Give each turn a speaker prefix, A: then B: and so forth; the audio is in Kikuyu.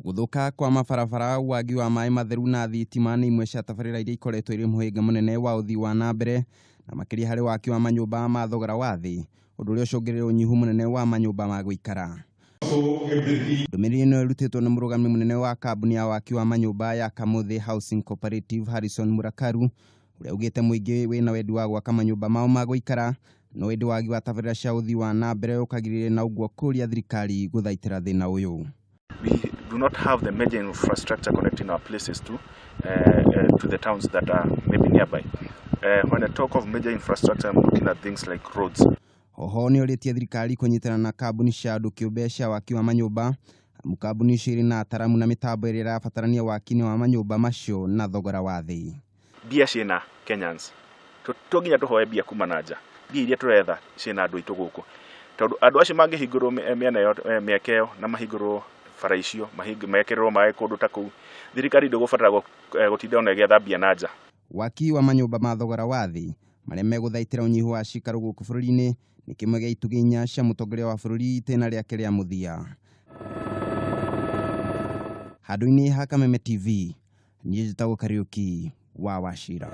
A: Gũthũka kwa mabarabara, wagi wa maĩ matheru na thitima nĩ imwe cia tabarĩra iria ikoretwo irĩ mũhĩnga mũnene wa ũthii wa na mbere na makĩria harĩ waki wa manyũmba ma thogora wa thĩ, ũndũ ũrĩa ũcũngĩrĩire ũnyihu mũnene wa manyũmba ma gũikara. Ndũmĩrĩri ĩno ĩrutĩtwo nĩ mũrũgami mũnene wa kambuni ya waki wa manyũmba ya Kamũthĩ Housing Cooperative Harrison Murakaru, ũrĩa ugĩte mũingĩ wĩna wendi wa gwaka manyũmba mao ma gũikara, no ĩndĩ wagi wa tabarĩra cia ũthii wa na mbere ũkagirĩrĩria na ũguo kũria thirikari gũthaitĩra thĩna ũyũ.
B: We do not have the major infrastructure connecting our places to the towns that are maybe nearby. When I talk of major infrastructure, I'm looking at things like roads.
A: Oho nĩ orĩtie thirikari kũnyitana na kambuni cia andũ kĩũmbe cia waki wa manyũmba, amu kambuni icio irĩ na ataramu na mĩtambo ĩrĩa ĩrabatarania waki-inĩ wa manyũmba macio na thogora wa thĩ.
B: Mbia ciĩna Kenyans, to nginya tũhoe mbia kuma na nja. Mbia iria tũretha ciĩna andũ aitũ gũkũ, tondũ andũ acio mangĩhingũrwo mĩena ĩyo, mĩeke ĩyo, na mahingũrwo bara icio, mekĩrĩrwo maĩ kũndũ ta kũu, thirikari ndĩgũbatara gũtinda ona ĩgĩetha mbia na nja.
A: Waki wa manyũmba ma thogora wa thĩ marĩa megũthaitĩra ũnyihu wa cikaro gũkũ bũrũri-inĩ nĩ kĩmwe gĩa itugĩ inya cia mũtongoria wa bũrũri itĩna rĩake rĩa mũthia. Handũ-inĩ ha Kameme TV, niĩ njĩtagwo Kariũki wa Wachira.